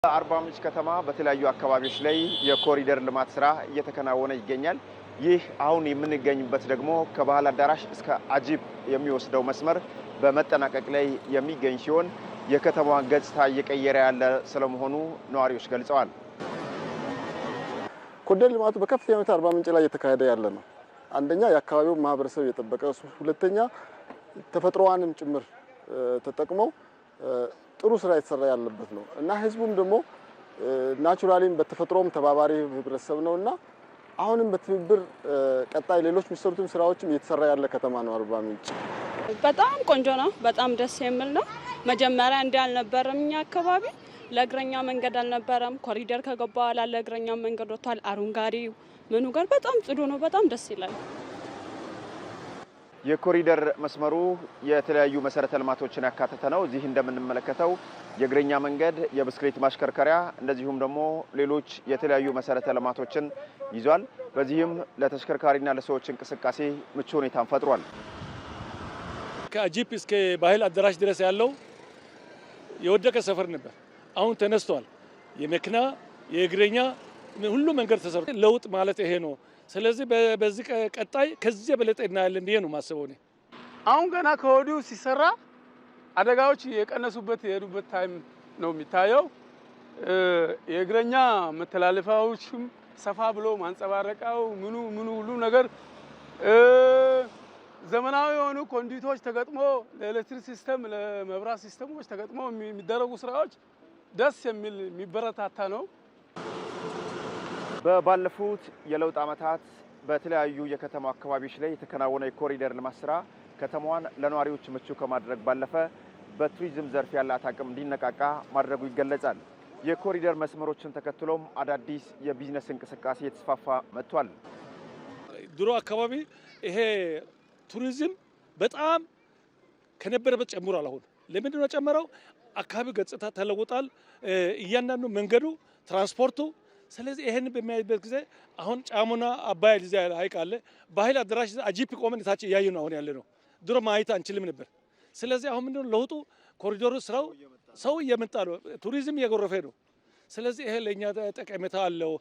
በአርባ ምንጭ ከተማ በተለያዩ አካባቢዎች ላይ የኮሪደር ልማት ስራ እየተከናወነ ይገኛል። ይህ አሁን የምንገኝበት ደግሞ ከባህል አዳራሽ እስከ አጂፕ የሚወስደው መስመር በመጠናቀቅ ላይ የሚገኝ ሲሆን የከተማዋን ገጽታ እየቀየረ ያለ ስለመሆኑ ነዋሪዎች ገልጸዋል። ኮሪደር ልማቱ በከፍተኛ ሁኔታ አርባ ምንጭ ላይ እየተካሄደ ያለ ነው። አንደኛ የአካባቢው ማህበረሰብ እየጠበቀ፣ ሁለተኛ ተፈጥሮዋንም ጭምር ተጠቅመው ጥሩ ስራ የተሰራ ያለበት ነው እና ህዝቡም ደግሞ naturally ም በተፈጥሮም ተባባሪ ህብረተሰብ ነው እና አሁንም በትብብር ቀጣይ ሌሎች የሚሰሩትም ስራዎችም እየተሰራ ያለ ከተማ ነው አርባ ምንጭ። በጣም ቆንጆ ነው። በጣም ደስ የሚል ነው። መጀመሪያ እንዳልነበረም እኛ አካባቢ ለእግረኛ መንገድ አልነበረም። ኮሪደር ከገባ በኋላ ለእግረኛ መንገድ ወጥቷል። አረንጓዴው ምኑ ጋር በጣም ጽዱ ነው። በጣም ደስ ይላል። የኮሪደር መስመሩ የተለያዩ መሰረተ ልማቶችን ያካተተ ነው። እዚህ እንደምንመለከተው የእግረኛ መንገድ፣ የብስክሌት ማሽከርከሪያ እንደዚሁም ደግሞ ሌሎች የተለያዩ መሰረተ ልማቶችን ይዟል። በዚህም ለተሽከርካሪና ለሰዎች እንቅስቃሴ ምቹ ሁኔታን ፈጥሯል። ከአጂፕ እስከ ባህል አዳራሽ ድረስ ያለው የወደቀ ሰፈር ነበር። አሁን ተነስቷል። የመኪና የእግረኛ ሁሉ መንገድ ተሰርቶ ለውጥ ማለት ይሄ ነው። ስለዚህ በዚህ ቀጣይ ከዚህ የበለጠ እናያለን ብዬ ነው የማስበው እኔ። አሁን ገና ከወዲሁ ሲሰራ አደጋዎች የቀነሱበት የሄዱበት time ነው የሚታየው። የእግረኛ መተላለፊያዎችም ሰፋ ብሎ ማንጸባረቂያው ምኑ ምኑ ሁሉ ነገር ዘመናዊ የሆኑ conduit ኦች ተገጥሞ ለኤሌክትሪክ system ለመብራት system ኦች ተገጥሞ የሚደረጉ ስራዎች ደስ የሚል የሚበረታታ ነው። በባለፉት የለውጥ ዓመታት በተለያዩ የከተማ አካባቢዎች ላይ የተከናወነ የኮሪደር ልማት ስራ ከተማዋን ለነዋሪዎች ምቹ ከማድረግ ባለፈ በቱሪዝም ዘርፍ ያላት አቅም እንዲነቃቃ ማድረጉ ይገለጻል። የኮሪደር መስመሮችን ተከትሎም አዳዲስ የቢዝነስ እንቅስቃሴ የተስፋፋ መጥቷል። ድሮ አካባቢ ይሄ ቱሪዝም በጣም ከነበረበት ጨምሯል። አሁን ለምንድን ነው ጨመረው? አካባቢው ገጽታ ተለውጧል። እያንዳንዱ መንገዱ፣ ትራንስፖርቱ። ስለዚህ ይሄን በሚያይበት ጊዜ አሁን ጫሙና አባይ ልጅ ሀይቅ አለ። ባህል አዳራሽ አጂፕ ቆመን ታች እያዩ ነው አሁን ያለ ነው። ድሮ ማየት አንችልም ነበር። ስለዚህ አሁን ምንድነው ለውጡ? ኮሪደሩ ስራው ሰው እየመጣ ነው፣ ቱሪዝም እየጎረፈ ነው። ስለዚህ ይሄ ለእኛ ጠቀሜታ አለው።